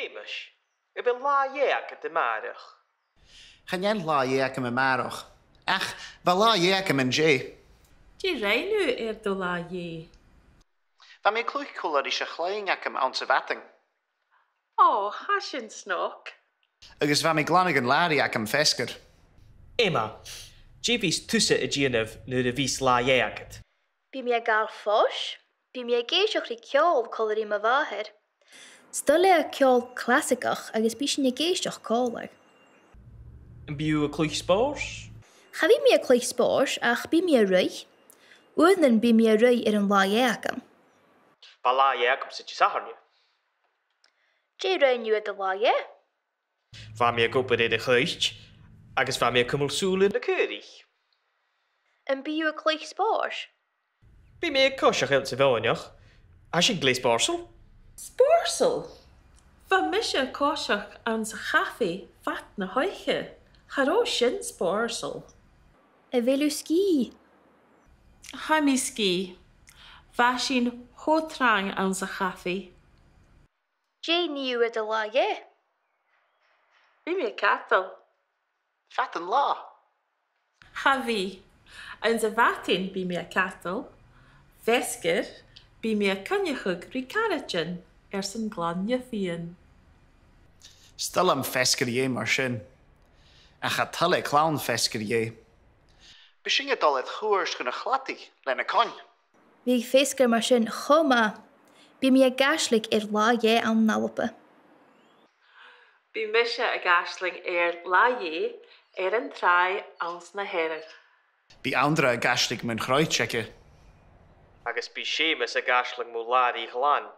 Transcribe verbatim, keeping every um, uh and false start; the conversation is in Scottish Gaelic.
Seumas, a bheil latha dheth agad a-màireach? Chan eil latha dheth agam a-màireach, ach bha latha dheth agam an-dè. Dè rinn thu air do latha dheth? Bha mi a' cluich còmhla ris a' chloinn agam anns a' mhadainn. Ò, tha sin snog. Agus bha mi a' glanadh an làraidh agam feasgar. Emma, dè bhios tusa a' dèanamh nuair a bhios latha dheth agad? Bidh mi a' gabhail fois, bidh mi ag èisteachd ri ceòl còmhla ri mo mhàthair. 'S toil leatha ceòl clasaigeach agus bidh sinn ag èisteachd còmhla. Am bi thu a' cluich spòrs? Cha bhi mi a' cluich spòrs ach bidh mi a' ruith. Uaireannan bidh mi a' ruith air an latha dheth agam. Bha latha dheth agamsa Disathairne. Dè rinn thu air do latha dheth? Bha mi ag obair air a' chuairt, agus bha mi a' cumail sùil air na caoraich. Am bi thu a' cluich spòrs? Bidh mi a' coiseachd anns a' mhòintich. Tha sin glè spòrsail. Spòrsail? Bha mise a' coiseachd anns a' chafaidh fad na h-oidhche. Cha robh sin spòrsail. A bheil thu sgìth? Tha mi sgìth. Bha sinn cho trang anns a' chafaidh. Dè nì thu air do latha dheth? Bidh mi a' cadal. Fad an latha? Cha bhi. Anns a' mhadainn bidh mi a' cadal. Feasgar, bidh mi a' coinneachadh ri caraidean airson Gleann Fhionn. 'S toil leam feasgar dheth mar sin. Ach tha tuilleadh clann feasgar dheth. Bidh sinn a' dol air chuairt chun a' chladaich le na coin. Bhiodh feasgar mar sin cho math. Bidh mi ag aisling air latha dheth ann an Alba. Bidh mise ag aisling air latha dheth air an tràigh anns na Hearadh. Bidh Anndra ag aisling mun chroit aige. Agus bidh Seumas ag aisling mu làraidh ghlan.